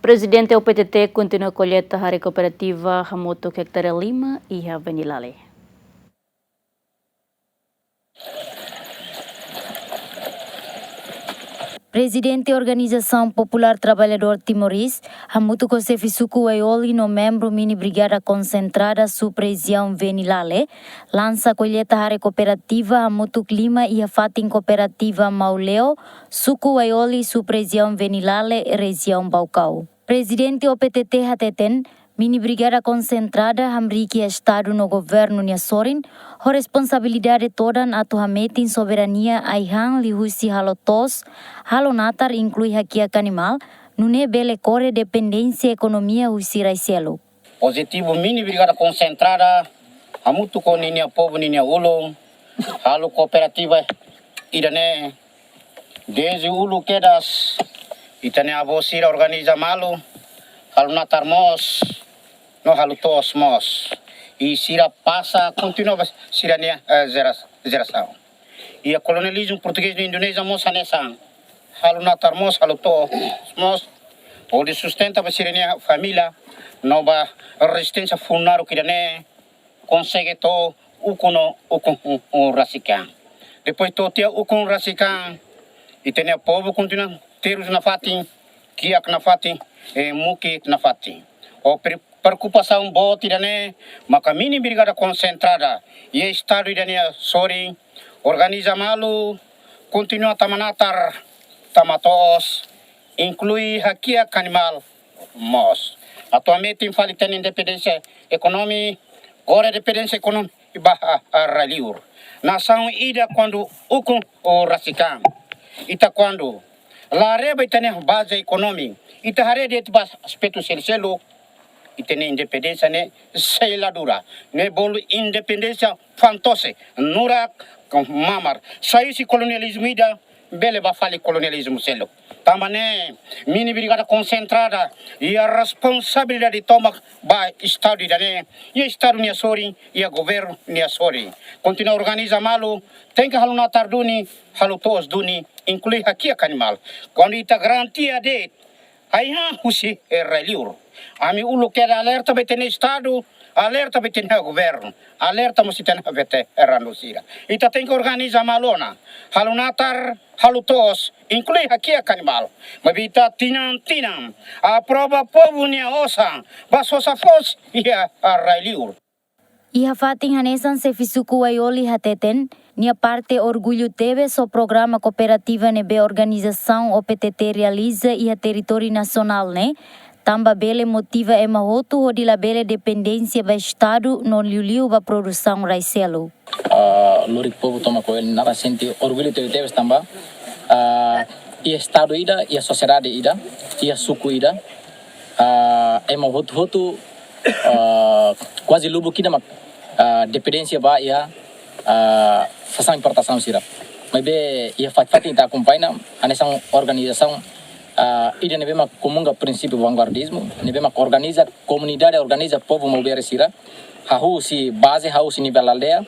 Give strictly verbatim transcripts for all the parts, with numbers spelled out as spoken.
Prezidente O P T T kontinua kolleita hare kooperativa hamutuk ektare lima iha Venilale. Prezidente Organizasaun Populár Traballadór Timorés, hamutuk ho xefe suku Waioli no membru mini brigada konsentrada sub-rejiaun Venilale, lansa kolleita hare kooperativa hamutuk lima iha fatin kooperativa Mauleo, suku Waioli, sub-rejiaun Venilale, rejiaun Baucau. Prezidente O P T T hateten, mini brigada konsentrada hamriik iha Estadu no Governu nia sorin, ho responsabilidade todan atu hametin soberania ai-han liuhusi halo to'os, halo natar, inklui hakiak animál, nune'e bele kore dependénsia ekonomia husi rai seluk. Objetivu mini brigada konsentrada, hamutuk ho ninia povu ninia ulun, halo kooperativa ida-ne'e, dezde uluk kedas, ita-nia avó sira organiza malu, halo natar mós, no halo to'os mós. I sira pasa, kontinua ba sira-nia, eh, jera-, jerasaun. Iha kolonializmu portugés no Indonézia mós hanesan. Halo natar mós, halo to'os mós. Hodi sustenta ba sira-nia família, no ba rezisténsia funaruk ida-ne'e, konsege to'o ukun no ukun, u-, u-, rasik an. Depois to'o tiha ukun rasik an, ita-nia povu kontinua terus nafatin, kiak nafatin, eh, mukit nafatin. Ho pre-, preokupasaun boot ida-ne'e, maka mini brigada konsentrada iha Estadu ida-ne'e sorin, organiza malu, kontinua tama natar, tama to'os, inklui hakiak animál mós. Atu hametin fali ita-nia independénsia ekonomi, kore dependénsia ekonomi ba, ah, ah, rai liur. Nasaun ida kuandu ukun rasik an. Ita kuandu la haree ba ita-nia baze ekonomi, ita haree de'it ba aspetu seluk-seluk, ita-nia independénsia ne'e sei la dura. Ne'e bolu independénsia fantose, nurak, mamar. Sai husi kolonializmu ida, bele ba fali kolonializmu seluk. Tanba ne'e, mini brigada konsentrada, iha responsabilidade tomak ba Estadu ida-ne'e, iha Estadu nia sorin, iha Governu nia sorin. Kontinua organiza malu, tenke halo natar duni, halo to'os duni, inklui hakiak animál. Kuandu ita garantia de'it ai-han husi, eh, rai liur. Ami uluk kedas alerta ba ita-nia Estadu, alerta ba ita-nia Governu, alerta mós ita-nia veteranu sira. Ita tenke organiza malu ona, halo natar, halo to'os, inklui hakiak animál. Maibé ita tinan-tinan aprova povu nia osan ba sosa foos iha rai liur. Iha fatin hanesan, xefe suku Waioli hateten, nia parte orgullu tebes ho programa kooperativa ne'ebé organizasaun O P T T realiza iha territóriu nasionál ne'e, tanba bele motiva ema hotu hodi labele dependénsia ba Estadu no liuliu ba produsaun rai seluk. Ah, lori povu tomak Waioli naran sente orgullu tebetebes tanba, ah, iha Estadu ida, iha sosiedade ida, iha suku ida, ah, ema hotu-hotu, ah, kuaze lubuk ida mak, ah, dependénsia ba iha, ah, sasán importasaun sira. Maibé iha fatin-fatin ita akompaña, hanesan organizasaun, ah, ida ne'ebé mak komunga prinsípiu vanguardizmu, ne'ebé mak organiza komunidade, organiza povu maubere sira, hahú husi baze, hahú husi nivel aldeia,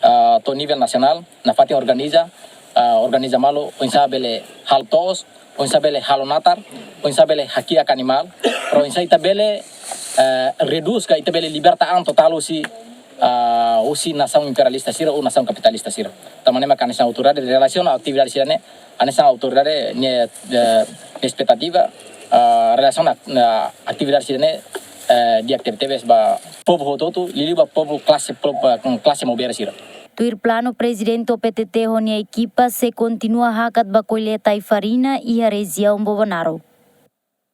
ah, to'o nivel nasionál, nafatin organiza, ah, organiza malu, oinsá bele halo to'os, oinsá bele halo natar, oinsá bele hakiak animál, para oinsá ita bele, eh, redús ka ita bele liberta an totál husi, ah, husi nasaun imperialista sira ou nasaun kapitalista sira. Tanba ne'e mak hanesan autoridade relasiona atividade sira-ne'e, hanesan autoridade nia, eh, nia espetativa, ah, relasiona, ah, atividade sira-ne'e, eh, di'ak tebetebes ba povu hotu-hotu, liuliu ba povu klase, povu, ah, klase maubere sira. Tuir planu, Prezidente O P T T ho nia ekipa sei kontinua hakat ba kolleita ai-farina iha rejiaun Bobonaro.